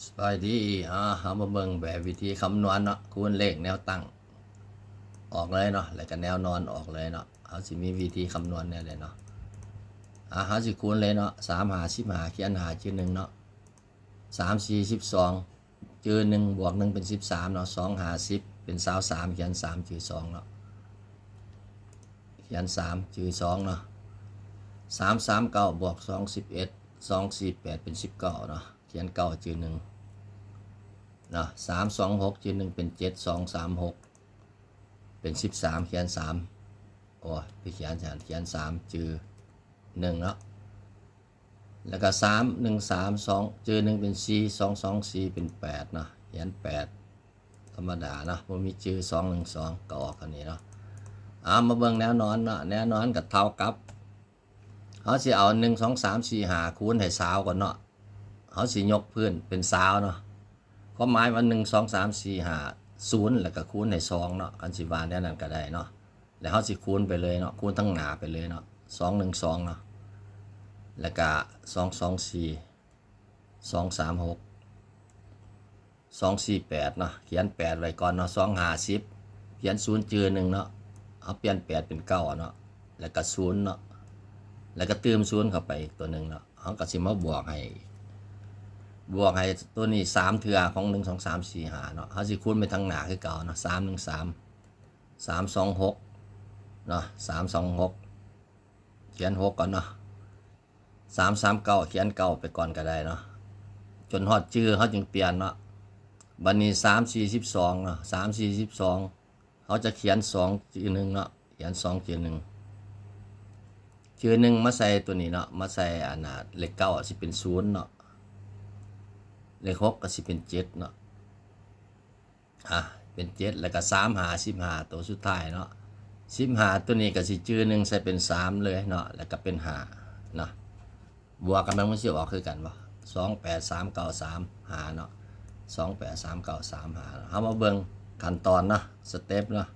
ສະບາຍດີ ເຮົາມາເບິ່ງແບບວິທີຄຳນວນເນາະ ຄູນເລກແນວຕັ້ງອອກເລີຍເນາະ ແລ້ວກໍແນວນອນອອກເລີຍເນາະ. ເຮົາຊິມີວິທີຄຳນວນແນວໃດເນາະ? ເຮົາຊິຄູນເລີຍເນາະ ສາມຫ້າສິບຫ້າ ຂຽນຫ້າຈື່ໜຶ່ງເນາະ ສາມສີ່ສິບສອງ ຈື່ໜຶ່ງ ບວກໜຶ່ງເປັນສິບສາມເນາະ ສອງຫ້າສິບເປັນຊາວສາມ ຂຽນສາມຈື່ສອງເນາະ ຂຽນສາມຈື່ສອງເນາະ ສາມສາມເກົ້າ ບວກສອງສິບເອັດ ສອງສີ່ແປດເປັນສິບເກົ້າເນາະ ຂຽນເກົ້າຈື່ໜຶ່ງເນາະ ສາມສອງຫົກຈື່ໜຶ່ງເປັນເຈັດ ສອງສາມຫົກເປັນສິບສາມ ຂຽນສາມ ໂອ້ ໄປຂຽນ ຂຽນສາມຈື່ໜຶ່ງເນາະ ແລ້ວກໍສາມໜຶ່ງສາມສອງຈື່ໜຶ່ງເປັນສີ່ ສອງສອງສີ່ເປັນແປດເນາະ ຂຽນແປດທຳມະດາເນາະ ບໍ່ມີຈື່ ສອງໜຶ່ງສອງ ກໍອອກອັນນີ້ເນາະ. ເອົາ ມາເບິ່ງແນວນອນເນາະ ແນວນອນກໍເທົ່າກັບ ເຮົາຊິເອົາໜຶ່ງ ສອງ ສາມ ສີ່ ຫ້າ ຄູນໃຫ້ຊາວກ່ອນເນາະ ເຮົາຊິຍົກພື້ນເປັນຊາວເນາະ ຄວາມໝາຍວ່າ ໜຶ່ງ ສອງ ສາມ ສີ່ ຫ້າ ສູນ ແລ້ວກໍຄູນໃຫ້ສອງເນາະ ຄັນຊິວ່າແນວນັ້ນກໍໄດ້ເນາະ ແລ້ວເຮົາຊິຄູນໄປເລີຍເນາະ ຄູນທາງໜ້າໄປເລີຍເນາະ ສອງໜຶ່ງສອງເນາະ ແລ້ວກໍສອງສອງສີ່ ສອງສາມຫົກ ສອງສີ່ແປດເນາະ ຂຽນແປດໄວ້ກ່ອນເນາະ ສອງຫ້າສິບ ຂຽນສູນຈື່ໜຶ່ງເນາະ ເຮົາປ່ຽນແປດເປັນເກົ້າເນາະ ແລ້ວກໍສູນເນາະ ແລ້ວກໍຕື່ມສູນເຂົ້າໄປອີກຕົວໜຶ່ງເນາະ ເຮົາກໍຊິມາບວກໃຫ້ ບວກໃຫ້ຕົວນີ້ສາມເທື່ອຂອງ ໜຶ່ງ ສອງ ສາມ ສີ່ ຫ້າ ເນາະ ເຮົາຊິຄູນໄປທາງໜ້າຄືເກົ່າເນາະ ສາມໜຶ່ງສາມ ສາມສອງຫົກເນາະ ສາມສອງຫົກ ຂຽນຫົກກ່ອນເນາະ ສາມສາມເກົ້າ ຂຽນເກົ້າໄປກ່ອນກໍໄດ້ເນາະ ຈົນຮອດຈື່ເຮົາຈຶ່ງປ່ຽນເນາະ. ບັດນີ້ສາມສີ່ສິບສອງເນາະ ສາມສີ່ສິບສອງ ເຮົາຈະຂຽນສອງຈື່ໜຶ່ງເນາະ ຂຽນສອງຈື່ໜຶ່ງ ຈື່ໜຶ່ງມາໃສ່ຕົວນີ້ເນາະ ມາໃສ່ອັນນ່າ ເລກເກົ້າຊິເປັນສູນເນາະ ເລກຫົກກໍຊິເປັນເຈັດເນາະ ອ່າ ເປັນເຈັດ ແລ້ວກໍສາມຫ້າສິບຫ້າ ຕົວສຸດທ້າຍເນາະ ສິບຫ້າ ຕົວນີ້ກໍຊິຈື່ໜຶ່ງໃສ່ເປັນສາມເລີຍເນາະ ແລ້ວກໍເປັນຫ້າເນາະ ບວກກັນມັນ ມັນຊິອອກຄືກັນບໍ່? ສອງແປດສາມເກົ້າສາມຫ້າເນາະ ສອງແປດສາມເກົ້າສາມຫ້າເນາະ. ເຮົາມາເບິ່ງຂັ້ນຕອນເນາະ ສະເຕັບເນາະ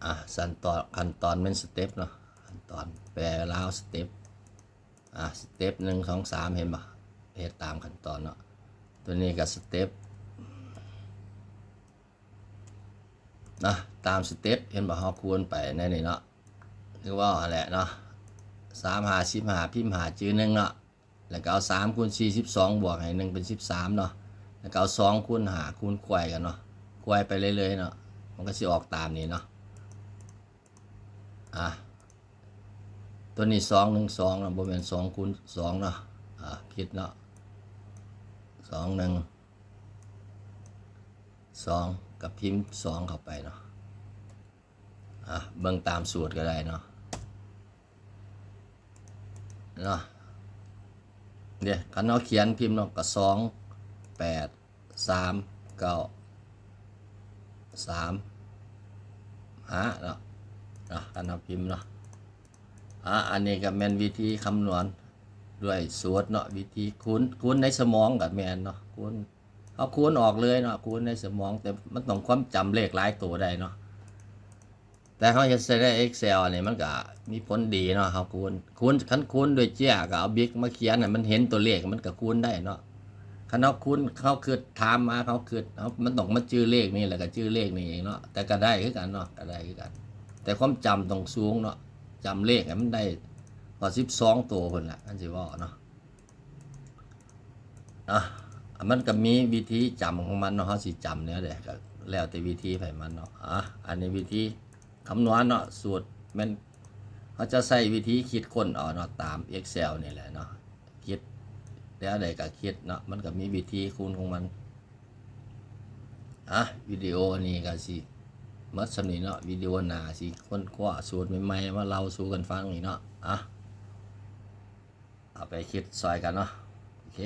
ອ່າ ຂັ້ນຕອນ ຂັ້ນຕອນແມ່ນສະເຕັບເນາະ ຂັ້ນຕອນແປລາວສະເຕັບ ອ່າ ສະເຕັບ ໜຶ່ງ ສອງ ສາມ ເຫັນບໍ່? ເຮັດຕາມຂັ້ນຕອນເນາະ ຕົວນີ້ກໍສະເຕັບ ນະ ຕາມສະເຕັບ ເຫັນບໍ່? ເຮົາຄູນໄປໃນນີ້ເນາະ ຄືເວົ້າຫັ້ນແຫຼະເນາະ ສາມຫ້າສິບຫ້າ ພິມຫ້າຈື່ໜຶ່ງເນາະ ແລ້ວກໍເອົາສາມຄູນສີ່ສິບສອງ ບວກໃຫ້ໜຶ່ງເປັນສິບສາມເນາະ ແລ້ວກໍເອົາສອງຄູນຫ້າຄູນຄວາຍກັນເນາະ ຄວາຍໄປເລື້ອຍໆເນາະ ມັນກໍຊິອອກຕາມນີ້ເນາະ. ອ່າ ຕົວນີ້ສອງໜຶ່ງສອງເນາະ ບໍ່ແມ່ນສອງຄູນສອງເນາະ ອ່າ ຜິດເນາະ ສອງໜຶ່ງສອງ ກໍພິມສອງເຂົ້າໄປເນາະ ອ່າ ເບິ່ງຕາມສູດກໍໄດ້ເນາະ ເນາະ ເດ້ ຄັນເຮົາຂຽນພິມເນາະ ກໍສອງແປດ ສາມເກົ້າສາມຫ້າເນາະ ເນາະ ຄັນເຮົາພິມເນາະ ອ່າ ອັນນີ້ກໍແມ່ນວິທີຄຳນວນດ້ວຍສູດເນາະ ວິທີຄູນ ຄູນໃນສະໝອງກໍແມ່ນເນາະ ຄູນ ເຮົາຄູນອອກເລີຍເນາະ ຄູນໃນສະໝອງ ແຕ່ມັນຕ້ອງຄວາມຈຳເລກຫຼາຍໂຕໄດ້ເນາະ. ແຕ່ເຮົາເຮັດໃສ່ໃນ Excel ນີ້ ມັນກະມີຜົນດີເນາະ ເຮົາຄູນ ຄູນ ຄັນຄູນດ້ວຍເຈ້ຍ ກໍເອົາບິກມາຂຽນໃຫ້ມັນເຫັນຕົວເລກ ມັນກະຄູນໄດ້ເນາະ. ຄັນເຮົາຄູນ ເຮົາຄິດ ຖາມມາ ເຮົາຄິດ ເຮົາ ມັນຕ້ອງມາຈື່ເລກນີ້ ແລ້ວກະຈື່ເລກນີ້ອີກເນາະ ແຕ່ກະໄດ້ຄືກັນເນາະ ກະໄດ້ຄືກັນ ແຕ່ຄວາມຈຳຕ້ອງສູງເນາະ ຈຳເລກໃຫ້ມັນໄດ້ຮອດສິບສອງໂຕພຸ້ນລະ ຄັນຊິເວົ້າເນາະ. ອ່ະ ມັນກໍມີວິທີຈຳຂອງມັນເນາະ ເຮົາຊິຈຳແນວໃດກໍແລ້ວແຕ່ວິທີໃຜມັນເນາະ. ອ່ະ ອັນນີ້ວິທີຄຳນວນເນາະ ສູດແມ່ນເຮົາຈະໃຊ້ວິທີຄິດຄົ້ນເອົາເນາະ ຕາມ Excel ນີ້ແຫຼະເນາະ ຄິດແນວໃດກໍຄິດເນາະ ມັນກໍມີວິທີຄູນຂອງມັນ. ອ່ະ ວິດີໂອນີ້ກໍຊິໝົດສ່ຳນີ້ເນາະ ວິດີໂອໜ້າຊິຄົ້ນຄວ້າສູດໃໝ່ໆ ມາເລົ່າສູ່ກັນຟັງອີກເນາະ. ອ່ະ ເອົາໄປຄິດຊ່ອຍກັນເນາະ ໂອເຄ.